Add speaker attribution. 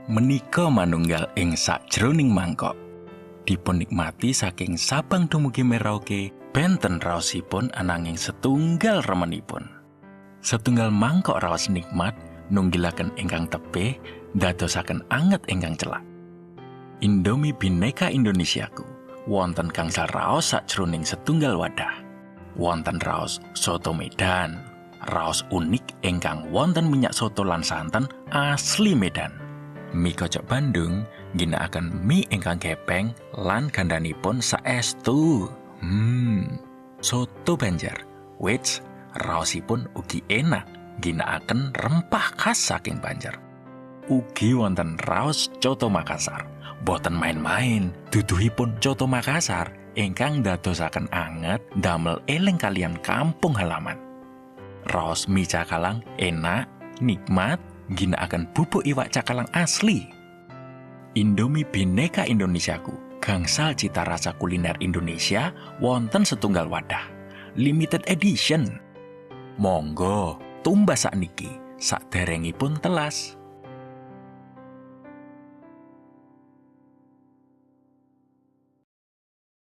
Speaker 1: Menika manunggal ing sakjroning mangkok. Dipunnikmati saking Sabang dumugi Merauke, benten raosipun ananging setunggal remenipun. Setunggal mangkok raos nikmat nunggilaken ingkang tebih, dadosaken anget ingkang celak. Indomie Bineka Indonesiaku wonten gangsal raos sakjroning setunggal wadah. Wonten raos soto Medan, raos unik ingkang wonten minyak soto lan santen asli Medan. Mie kocok Bandung ngginakaken mie ingkang gepeng lan gandanipun saestu. Soto Banjar, which raosipun ugi enak, ngginakaken rempah khas saking Banjar. Ugi wonten raos coto Makassar. Boten main-main, duduhipun coto Makassar ingkang ndadosaken anget damel eling kaliyan kampung halaman. Raos mie cakalang enak, nikmat, ngginakaken bubuk iwak cakalang asli. Indomie Bineka Indonesiaku, gangsal cita rasa kuliner Indonesia wonten setunggal wadah. Limited edition. Monggo tumbas sakniki, saderengipun telas.